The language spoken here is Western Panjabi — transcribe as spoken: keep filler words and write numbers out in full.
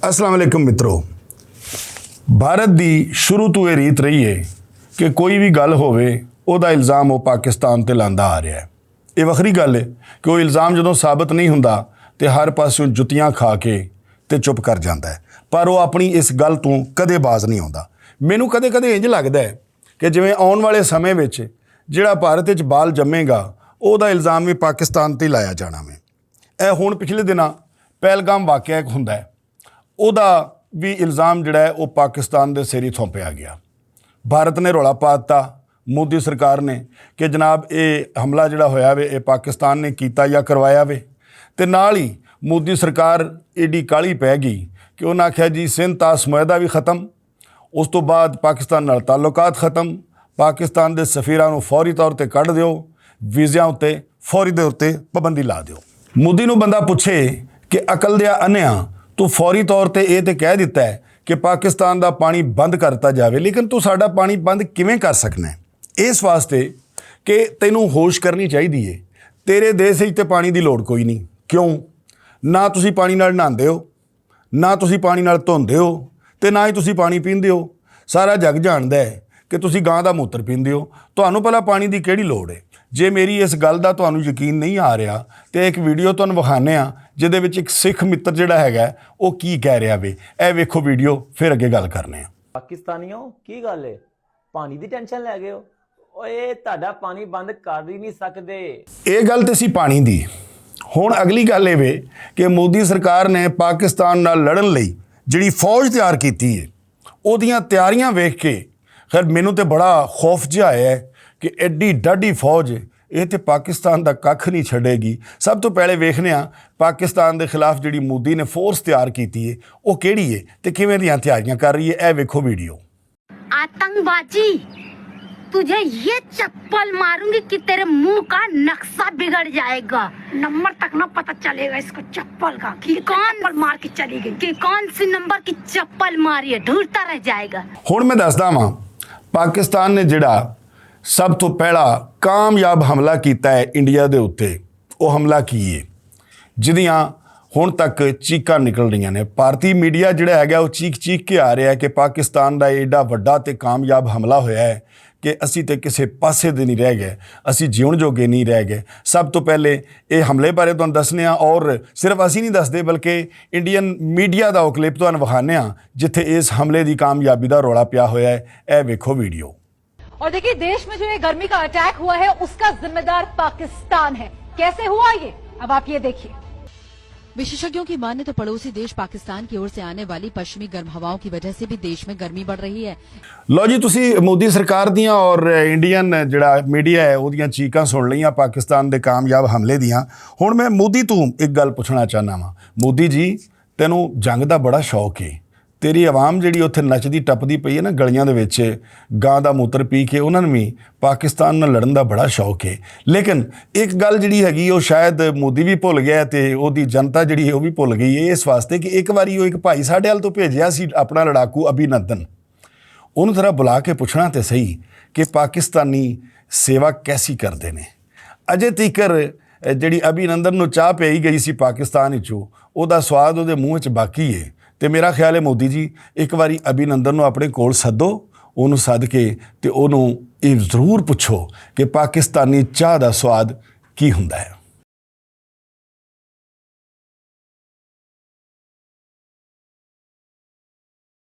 السلام علیکم مترو۔ بھارت دی شروع تو یہ ریت رہی ہے کہ کوئی بھی گل ہووے، او دا الزام او پاکستان تے لاندا آ رہیا ہے۔ یہ وکھری گل ہے کہ وہ الزام جدوں ثابت نہیں ہوندا تے ہر پاسوں جتیاں کھا کے تے چپ کر جاندا ہے، پر وہ اپنی اس گل تو کدے باز نہیں آوندا۔ مینوں کدے کدے انج لگدا ہے کہ جویں آن والے سمے وچ جڑا بھارت وچ بال جمے گا، او دا الزام وی پاکستان تے لایا جانا وے۔ اے ہن پچھلے دناں پہلگام واقعہ ایک ہوندا ہے، او دا وی الزام جڑا ہے او پاکستان دے سر ہی تھوپیا گیا۔ بھارت نے رولا پا دتا، مودی سرکار نے، کہ جناب اے حملہ جڑا ہویا وے اے پاکستان نے کیتا یا کروایا وے۔ تے نال ہی مودی سرکار ایڈی کالی پے گئی کہ انہاں آکھیا جی سندھ تاس معاہدہ وی ختم، اس تو بعد پاکستان نال تعلقات ختم، پاکستان دے سفیراں نوں فوری طور تے کڈ دیو، ویزیاں اتے فوری دے اتے پابندی لا دیو۔ مودی نوں بندہ پچھے کہ عقل دیا انیا، تو فوری طور تے اے تے کہہ دیتا ہے کہ پاکستان دا پانی بند کر دتا جاوے، لیکن تو ساڈا پانی بند کیویں کر سکنا ہے؟ اس واسطے کہ تینوں ہوش کرنی چاہیدی ہے، تیرے دیش وچ تے پانی دی لوڑ کوئی نہیں۔ کیوں؟ نہ تسی پانی نال نہاندے ہو، نہ تسی پانی نال دھوندے ہو، تے نہ ہی تسی پانی پیندے ہو۔ سارا جگ جاندا ہے کہ تسی گاں دا موتر پیندے ہو۔ تہانوں پہلا پانی دی کیڑی لوڑ ہے؟ جے میری اس گل دا تہانوں یقین نہیں آ رہا، تے ایک ویڈیو تہانوں وکھانے آ، جدے وچ ایک سکھ متر جڑا ہے گا، او کی کہہ رہا وے۔ اے ویکھو ویڈیو، پھر اگے گل کرنے آ۔ پاکستانیوں، کی گل ہے؟ پانی دی ٹینشن لے گئے ہو؟ اوئے، تہاڈا پانی بند کر ہی نہیں سکدے۔ اے گل تے سی پانی دی۔ ہن اگلی گل اے وے کہ مودی سرکار نے پاکستان نال لڑن لئی جڑی فوج تیار کیتی ہے، اوہدیاں تیاریاں ویکھ کے، خیر، مینوں تے بڑا خوف جہا آیا ہے کہ ایڈی ڈاڈی فوج، اے تے پاکستان دا ککھ نہیں چھڈے گی۔ سب تو پہلے ویکھنے آ، پاکستان دے خلاف جڑی مودی نے فورس تیار کیتی ہے، او کیڑی ہے تے کیویں دیاں تیاریاں کر رہی ہے، اے ویکھو ویڈیو۔ آتنکوادی، تجھے یہ چپل ماروں گی کہ تیرے منہ کا نقشہ بگڑ جائے گا۔ نمبر تک نہ پتہ چلے گا اس کو چپل کا، کہ کون چپل مار کے چلی گئی، کہ کون سی نمبر کی چپل ماری ہے، ڈھونڈتا رہ جائے گا۔ ہن میں دسدا واں، پاکستان نے جڑا سب تو پہلا کامیاب حملہ کیتا ہے انڈیا دے اُتے، او حملہ کی ہے؟ جدیاں ہن تک چیکاں نکل رہیاں نے۔ بھارتی میڈیا جڑا ہے گا، او چیک چیک کے آ رہا ہے کہ پاکستان دا ایڈا وڈا تے کامیاب حملہ ہویا ہے کہ اسی تے کسے پاسے دے نہیں رہ گئے، اسی جیون جوگے نہیں رہ گئے۔ سب تو پہلے اے حملے بارے تہانوں دسنے آ، اور صرف اسی نہیں دسدے بلکہ انڈین میڈیا دا او کلپ تہانوں وکھانے آ، جتھے اس حملے دی کامیابی دا رولا پیا ہویا ہے۔ اے ویکھو ویڈیو۔ اور دیکھیے، دیش میں جو یہ گرمی کا اٹیک ہوا ہے، اس کا ذمہ دار پاکستان ہے۔ کیسے ہوا یہ، اب آپ یہ دیکھیے۔ विशेषज्ञों की माने तो पड़ोसी देश पाकिस्तान की ओर से आने वाली पश्चिमी गर्म हवाओं की वजह से भी देश में गर्मी बढ़ रही है। لو جی، تسی مودی سرکار دیاں اور انڈین جڑا میڈیا ہے، اوہدیاں چیکاں سن لئیاں پاکستان دے کامیاب حملے دیاں۔ ہن میں مودی تو ایک گل پوچھنا چاہنا واں۔ مودی جی، تینوں جنگ دا بڑا شوق ہے، تیری عوام جڑی اتھے نچدی ٹپدی پئی ہے نا گلیاں دے وچ، گاں دا موتر پی کے انہاں نوں وی پاکستان نال لڑن دا بڑا شوق ہے۔ لیکن ایک گل جڑی ہے گی، او شاید مودی وی بھول گیا ہے تے اوہدی جنتا جڑی ہے او وی بھول گئی ہے، اس واسطے کہ ایک واری او ایک بھائی ساڈے ال توں بھیجیا سی اپنا لڑاکو ابھی نندن۔ انہوں ذرا بلا کے پوچھنا تے سہی کہ پاکستانی سیوا کیسی کردے نے؟ اجے تیکر جڑی ابھی نندن نوں چاہ پئی گئی سی پاکستان وچوں، اوہدا سواد اوہدے منہ وچ باقی ہے۔ تے میرا خیال ہے مودی جی، ایک واری ابھی نندن نوں اپنے کول سدو، انہوں سد کے تے انہوں ایہہ ضرور پوچھو کہ پاکستانی چاہ دا سواد کی ہوندا ہے۔